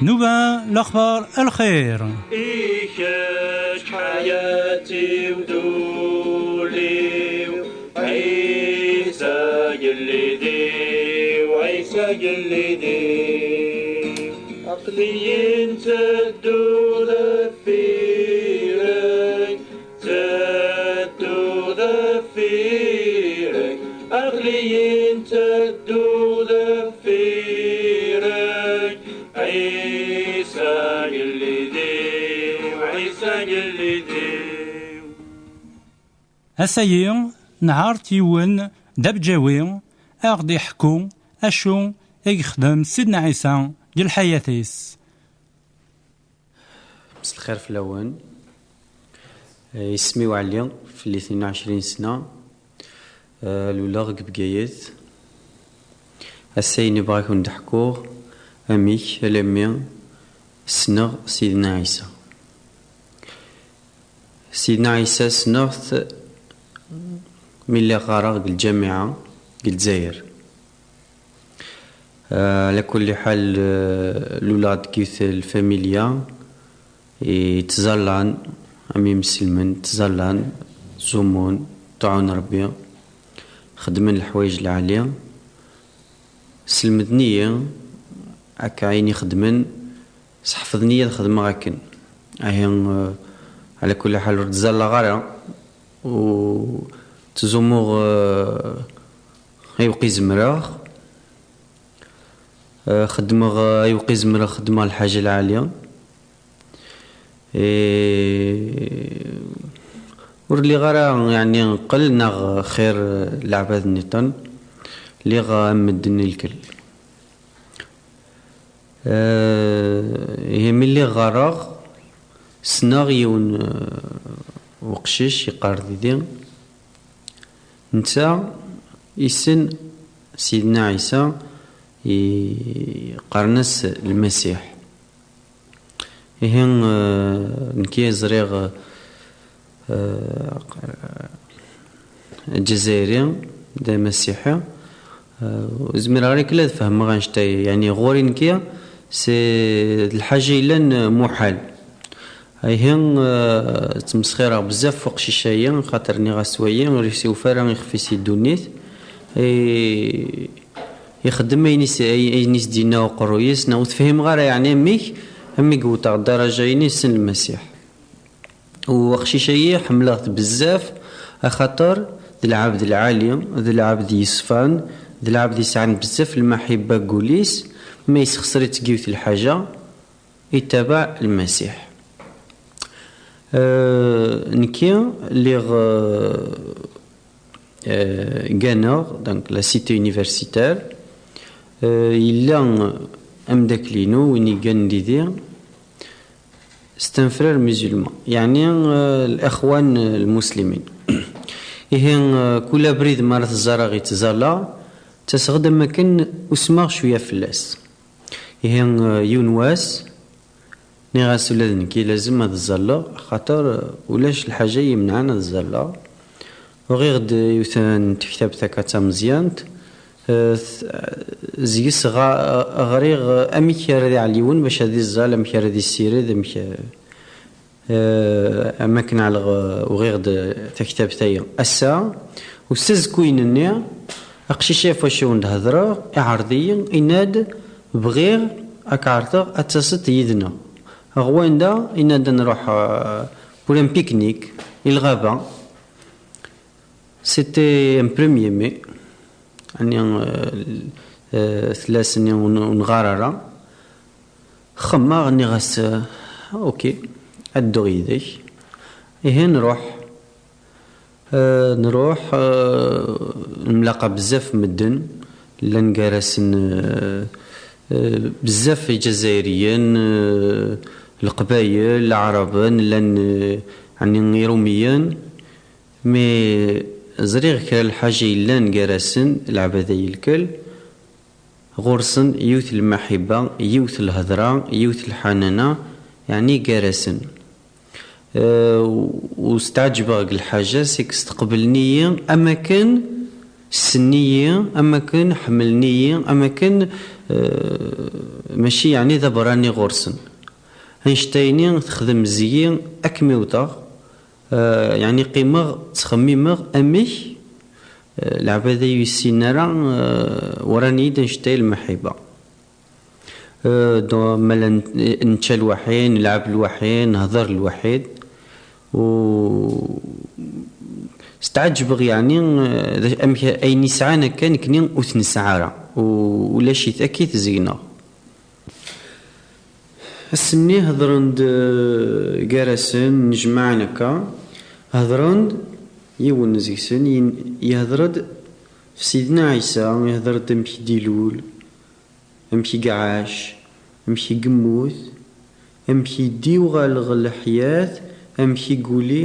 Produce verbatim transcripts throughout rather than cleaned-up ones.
Nuba, l'axbar, lxir. I kečč ḥayati-w d ul-iw, Ɛisa gellid-iw, Ɛisa gellid-iw. Aql-iyi nteddu deffir-k, nteddu deffir-k, aql-iyi nteddu deffir-k, Ɛisa gellid-iw, Ɛisa gellid-iw. Ass-ayi, nɛert yiwen d abǧawi a ɣ-d-iḥekku acu i yexdem Sidna Ɛisa deg lḥayat-is. Mselxir fell-awen. Eh, isem-iw Ɛli, fell-i tnin u ɛecrin sna. Eh, luleɣ deg Bgayet. Ass-a, ini bɣiɣ ad ken-d-ḥkuɣ amek alammi ssneɣ Sidna Ɛisa. Sidna Ɛisa ssneɣ-t mi lliɣ ɣɣareɣ deg lǧamiɛa deg Lezzayer. Eh, ɛla kulli ḥal, eh, luleɣ-d deg yiwet lfamilya i ttẓallan, am imselmen, ttẓallan, ẓummun, ṭuɛun Rebbi, xeddmen leḥwayeǧ lɛali. Slemden-iyi akka ayen i xeddmen, sḥefḍen-iyi ad xedmeɣ akken. Ahi, eh, ɛla kulli ḥal ur ttẓallaɣ ara, u ttẓummuɣ, eh, ayweq i zemreɣ. Eh, xeddmeɣ, eh, ayweq i zemreɣ xeddmeɣ lḥaǧa lɛali. Eh, ur lliɣ ara, yeɛni, qqel neɣ xir, eh, leɛbad nniḍen. Lliɣ, eh, am medden i lkel. Eh, ihi mi lliɣ ɣɣareɣ, ssneɣ yiwen, eh, weqcic yeqqar didi. Netta issen Sidna Ɛisa, i-, qqaren-as Lmasiḥ. Ihi, eh, nekki ẓriɣ, eh, Aǧazayri d amasiḥi, eh, ur zmireɣ ara kan ad fehmeɣ annect-a, yeɛni ɣur-i nekki, c'est d lḥaǧa yellan muḥal. Ihi, eh, ttmesxireɣ bezzaf ɣef uqcic-ayi, xaṭer nniɣ-as wayi ur yeswuf ara ixef-is i ddunit. I-, ixeddem ayen i s-, ay-, ayen i s-d-yenna uqerruy-is, neɣ ur tefhimeɣ ara, yeɛni, amek, amek yewweḍ ɣer ddaraǧa-yini yessen Lmasiḥ. U aqcic-ayi ḥemmleɣ-t bezzaf, axaṭer d lɛebd lɛali, d lɛebd yeṣfan, d lɛebd yesɛan bezzaf lmaḥibba deg wul-is, ma yessexṣer-itt deg yiwet lḥaǧa, ittabaɛ Lmasiḥ. Euh, nekki lliɣ, euh, euh, gganeɣ, donc la cité universitaire. Euh, yella ameddakel-inu, win yegganen didi, c'est un frère musulman, yeɛni, euh, lixwan, euh, lmuslimin. Ihi, euh, kul abrid mi ara t-ẓẓareɣ yettẓalla, ttaseɣ-d am wakken usmeɣ cwiya fell-as. Ihi, eh, yiwen wass, nniɣ-as ula d nekki lazem ad ẓẓalleɣ, axaṭer, eh, ulac lḥaǧa yemnɛen ad ẓẓalleɣ. Uɣiɣ-d yiwet n tektabt akka d tameẓyant, eh, t-, eh, zges ɣa-, ɣriɣ, eh, amek ara d-iɛelli yiwen bac ad iẓẓal, amek ara d-issired, amek, eh, Eh, am akken ɛelleɣ, eh, uɣiɣ-d taktabt-ayi ass-a, u s azekkuyen-nni, aqcic-a ɣef wacu awen-d-hedreɣ, iɛreḍ-iyi, yenna-d, "Bɣiɣ ad k-ɛerḍeɣ ad taseḍ yid-neɣ." Ɣer wanda, yenna-d ad nruḥ, eh, pour un pique-nique, i lɣaba. C'était un premier mai. Ani, eh, eh, tella ass-nni ur n-, ur nɣar ara. Xemmeɣ, nniɣ-as, eh, "Ok, ad dduɣ yid-k." Ihi nruḥ. Eh, nruḥ, eh, nemlaqa bezzaf medden, llan gar-asen, eh, eh, bezzaf Iǧazairiyen, eh, Leqbayel, Leɛraben, llan, eh, ɛni Irumiyen. Mi ẓriɣ kra lḥaǧa yellan gar-asen, leɛbada yelkel, ɣur-sen yiwet lmaḥibba, yiwet lhedra, yiwet lḥanana, yeɛni gar-asen. Eh, u steɛǧbeɣ deg lḥaǧa, c'est que steqblen-iyi am akken ssnen-iyi, am akken ḥemmlen-iyi, am akken, Eh, mačči yeɛni d aberrani ɣur-sen. Annect-ayni texdem zzi-yi, ad kem-iwteɣ. Eh, yeɛni qqimeɣ ttxemmimeɣ amek, eh, leɛbad-a ur yessin ara, eh, uran-iyi-d annect-a i lmaḥibba. Eh, do-, mala n-, nečča lwaḥi, nelɛeb lwaḥi, nehder lwaḥid. U steɛǧbeɣ, yeɛni, eh, d acu, amek ayen i sɛan akka nekni ur t-nesɛi ara. U ulac-it akk i t-zegneɣ. Ass-nni hedren-d, eh, gar-asen, nnejmaɛen akka. Hedren-d, yiwen seg-sen yen-, yehder-d ɣef Sidna Ɛisa, yehder-d amek i d-ilul, amek i iɛac, amek i yemmut, amek i d-yuɣal ɣer leḥyat, amek i yuli,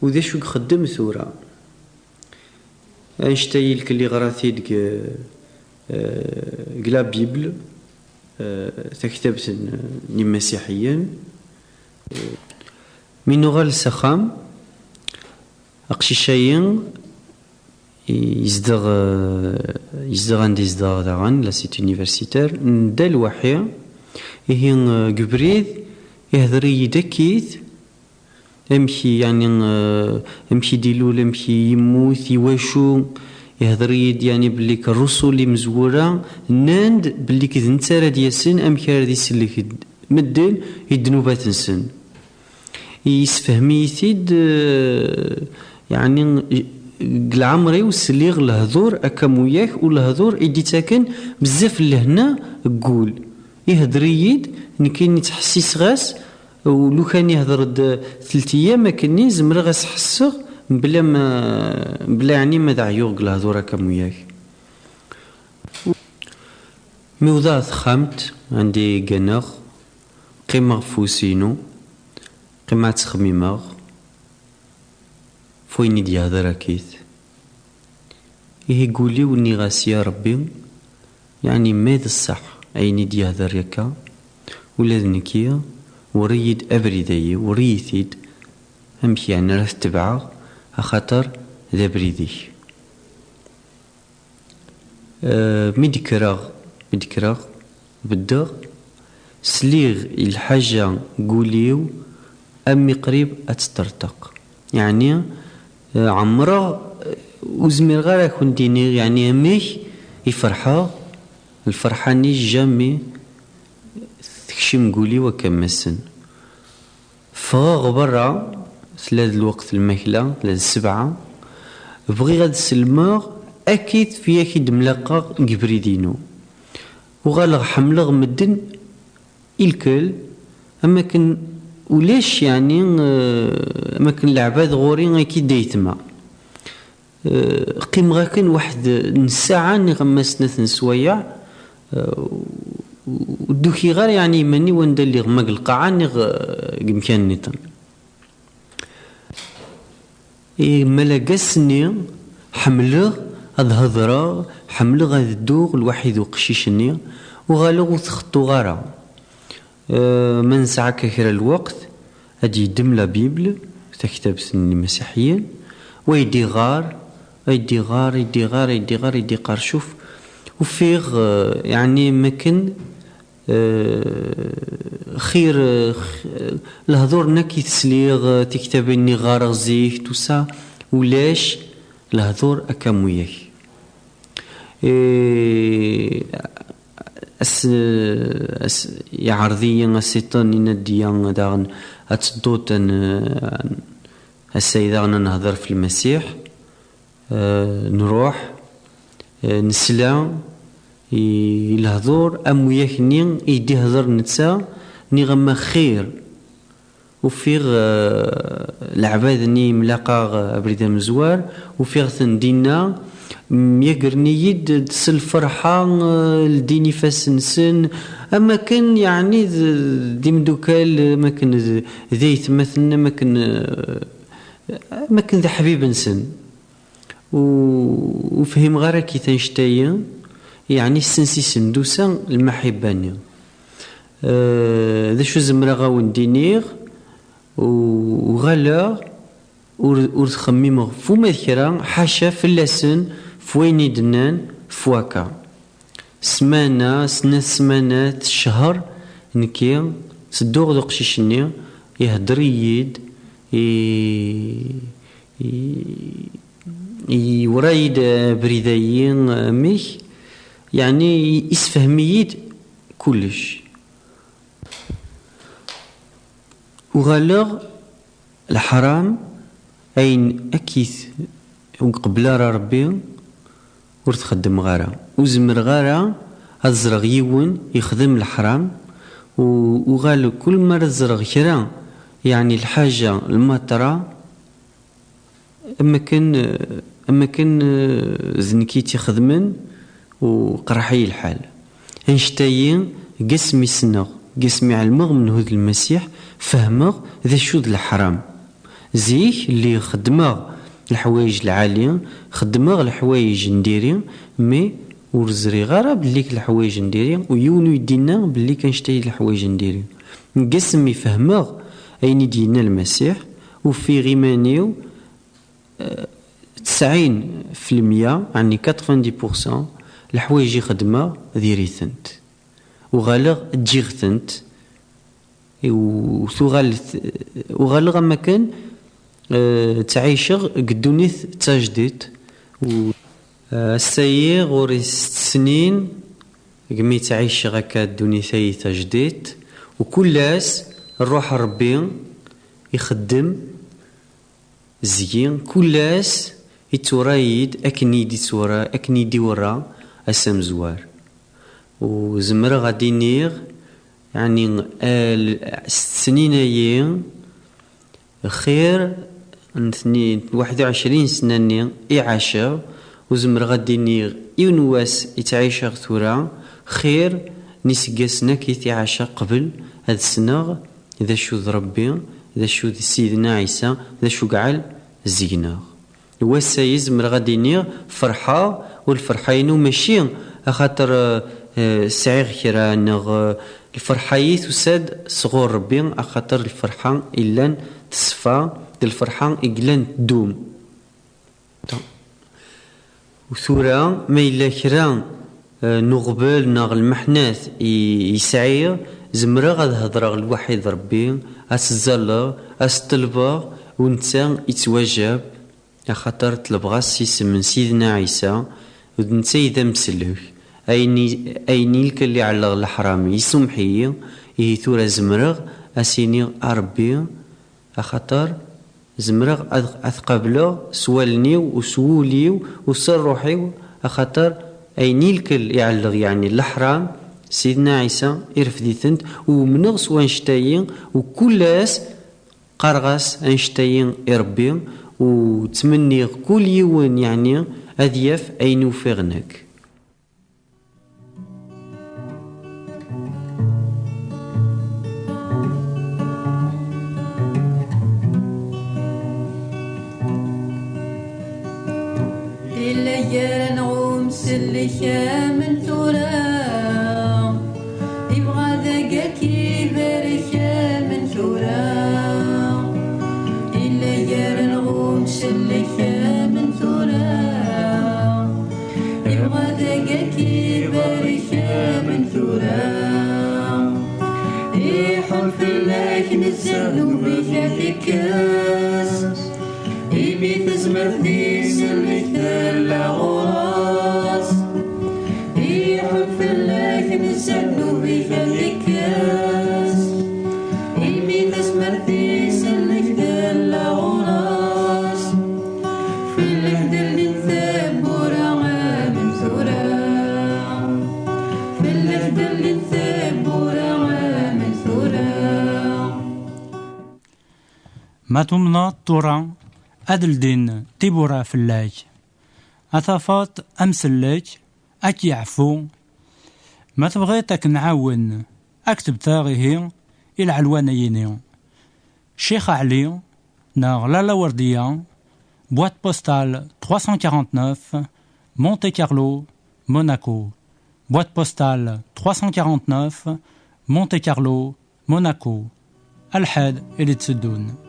u d acu i ixeddem tura. Annect-a i lkel iɣra-t-id deg, eh, deg la Bible, eh, taktabt n, n yimasiḥiyen. Mi nuɣal s axxam, aqcic-ayi yezdeɣ, eh, yezdeɣ anda yezdeɣ daɣen, la cité universitaire, nedda lwaḥi. Ihi, eh, deg ubrid, ihder-iyi-d akkit, amek i, yeɛni, eh, amek i d-ilul, amek i yemmut, i wacu. Ihder-iyi-d, yeɛni, belli k-, rrusul imezwura nnan-d belli k-, d netta ara d-yasen, amek ara d-isellek d-, medden i ddnubat-nsen. Yessefhem-iyi-t-id, eh, yeɛni, deg leɛmer-iw sliɣ lehdur akka am wiyak, u lehdur i d-ittaken bezzaf n lehna deg wul. Ihder-iyi-d, nekkini ttḥessiseɣ-as, u lukan ihder-d telt eyyam akkenni, zemreɣ ad s-ḥesseɣ mebla ma, mebla yeɛni ma d aɛyuɣ deg lehdur akka am wiyak. Mi wḍeɣ texxamt anda i gganeɣ, qqimeɣ ɣef wus-inu, qqimeɣ ad ttxemmimeɣ ɣef wayen i d-yehder akkit. Ihi deg wul-iw nniɣ-as: "Ya Ṛebbi, yeɛni ma d ṣṣeḥ ayen i d-yehder akka, ula d nekki, wwer-iyi-d abrid-ayi, wwer-iyi-t-id, amek yeɛni ara t-tebɛeɣ, axaṭer d abrid-ik." Eh, mi d-kkreɣ, mi d-kkreɣ, beddeɣ, sliɣ i lḥaǧa deg wul-iw, am mi qrib ad teṭṭerṭeq. Yeɛni, eh, ɛemreɣ, eh, ur zmireɣ ara ad kent-d-iniɣ, yeɛni, amek i ferḥeɣ, lferḥ-nni jamais tekcim deg wul-iw akka am ass-n. Ffɣeɣ berra, tella d lweqt lmakla, tella d ssebɛa. Bɣiɣ ad sellmeɣ akkit yak i d-mlaqeɣ deg ubrid-inu. Uɣaleɣ ḥemmleɣ medden i lkel, am akken ulac, yeɛni, eh, am akken leɛbad ɣur-i akkit d aytma. Eh, qqimeɣ akken waḥed n ssaɛa, niɣ ama snat n sswayeɛ, eh, ur d-ukiɣ ara, yeɛni, iman-iw anda lliɣ, ma deg lqaɛa, niɣ, eh, deg imkan nniḍen. I mala deg ass-nni, ḥemmleɣ ad hedreɣ, ḥemmleɣ ad dduɣ lwaḥid uqcic-nni, uɣaleɣ ur t-xeṭṭuɣ ara. Eh, ma nesɛa akka kra n lweqt, ad d-yeddem la Bible, taktabt n yimasiḥiyen, wa i d-iɣar, ay d-iɣar, ay d-iɣar, ay d-iɣar, ay d-iqqar. Cuf, ufiɣ, eh, yeɛni, makken, eh, xir, eh, x-, eh, lehdur-nni akka i t-sliɣ, eh, tiktabin-nni ɣareɣ zik, tout ça, ulac lehdur akka am wiyak. Eh, as-, as-, iɛreḍ-iyi a Siṭan, yenna-d daɣen ad tedduḍ, ad n-, ass-a daɣen ad nehder f Lmasiḥ. Eh, nruḥ, eh, nesla i, i lehdur am wiyak-nni i d-ihder netta, niɣ ama xir. Ufiɣ, eh, leɛbad-nni imlaqaɣ, eh, abrid amezwar, ufiɣ-ten dinna, myagren-iyi-d s lferḥa, eh, ldin ifassen-nsen, am akken, yeɛni, d, d imdukal, am akken d, d aytmaten, am akken, eh, am akken d aḥbib-nsen. U-, ur fhimeɣ ara akkit annect-ayi, yeɛni ssensi-sen d usa lmaḥibba-nni. Eh, d acu zemreɣ a wen-d-iniɣ? U-, uɣaleɣ ur, ur ttxemmimeɣ f uma d kra, ḥaca fell-asen, f wayen i d-nnan, f wakka. Ssmana, snat ssmanat, ccher, nekki tedduɣ d uqcic-nni, ihedder-iyi-d, i- i- yura-yi-d abrid-ayi, amek, yeɛni, isefhem-iyi-d kullec. Uɣaleɣ leḥram, ayen akkit ur qbel ara Rebbi, ur t-xeddmeɣ ara. Ur zemreɣ ara ad ẓreɣ yiwen ixdem leḥram, u uɣal kul mi ara ẓreɣ kra, yeɛni lḥaǧa, lmatra, am akken, am akken, eh, d nekk i tt-ixedmen, u qerreḥ-iyi lḥal. Annect-ayi, deg asmi ssneɣ, deg asmi ɛelmeɣ menhu d Lmasiḥ, fehmeɣ d acu d leḥram. Zik, lliɣ xeddmeɣ leḥwayeǧ lɛali, xeddmeɣ leḥwayeǧ n diri, mais ur ẓriɣ ara belli k leḥwayeǧ n diri, u yiwen ur yi-d-inna belli k annect-ayi d leḥwayeǧ n diri. Deg asmi fehmeɣ ayen i d-yenna Lmasiḥ, ufiɣ iman-iw, eh, tesɛin fi lmya, ɛni quatre-vingt-dix pour cent, leḥwayeǧ i xeddmeɣ diri-tent. Uɣaleɣ ǧǧiɣ-tent, u tuɣal t-, uɣaleɣ am akken, eh, ttɛiceɣ deg ddunit d tajdidt. U, eh, ass-ayi ɣur-i sett snin, degmi ttɛiceɣ akka ddunit-ayi tajdidt, u kul ass Rruḥ n Rebbi ixeddem zgi, kul ass ittura-yi-d akken i d-ittura, akken i d-iwra ass amezwar. U zemreɣ ad d-iniɣ, yeɛni, al-, sett snin-ayi xir n tni-, waḥed u ɛecrin sna-nni i ɛaceɣ, u zemreɣ ad d-iniɣ yiwen wass i ttɛiceɣ tura xir n iseggasen akkit i ɛaceɣ qbel ad ssneɣ d acu d Rebbi, d acu d Sidna Ɛisa, d acu yeɛl zigneɣ. Wass-ayi zemreɣ ad d-iniɣ ferḥeɣ, u lferḥ-inu mačči axaṭer, eh, eh, sɛiɣ kra, neɣ, eh, lferḥ-ayi tusa-d sɣur Rebbi, axaṭer lferḥ-a illan teṣfa, d lferḥ-a i yellan tdum. U tura, ma yella kra, eh, n uɣbel neɣ lmeḥnat i, i sɛiɣ, zemreɣ ad hedreɣ lwaḥid Rebbi, ad s-ẓẓalleɣ, ad s-ṭelbeɣ, u netta ittwajab, axaṭer ṭelbeɣ-as s isem n Sidna Ɛisa, u d netta i d amsellek. Ayen i, ayen i lkal iɛelleɣ leḥram, isumeḥ-iyi, ihi tura zemreɣ ad s-iniɣ a Rebbi, axaṭer zemreɣ ad, ad t-qableɣ s wallen-iw u s wul-iw u s ṛṛuḥ-iw, axaṭer ayen i lkal iɛelleɣ, yeɛni leḥram, Sidna Ɛisa irfed-itent, u umneɣ s wannect-ayi, u kul ass qqareɣ-as annect-ayi i Rebbi, u ttmenniɣ kul yiwen, yeɛni, ad yaf ayen ufiɣ nekk. Illa gar-aneɣ umsellek am n tura, ibɣa dagi ad k-ibarek am n tura. Illa gar-aneɣ umsellek am n tura, ibɣa dagi ad k-ibarek am n tura. Iḥun fell-ak nezzeh ddnub-ik ad t-ikkes, imi tezmert di sellek tella ɣur-s. Iḥun fell-ak nezzeh ddnub-ik ad t-ikkes, imi tezmert di sellek tella ɣur-s. Fell-ak d-llint tewwura am n tura. Fell-ak d-llint tewwura am n tura. Ma tumneḍ tura ad ldin tiwwura fell-ak, ad tafeḍ amsellek ad k-yeɛfu. Ma tebɣiḍ ad k-nɛawen, akteb-aɣ ihi i lɛelwan-ayini. Ccix Ɛli neɣ Lalla Werdiya, boîte postale trois cent quarante-neuf, Monte Carlo, Monaco. Boîte postale trois cent quarante-neuf, Monte Carlo, Monaco. A lḥed i d-itteddun.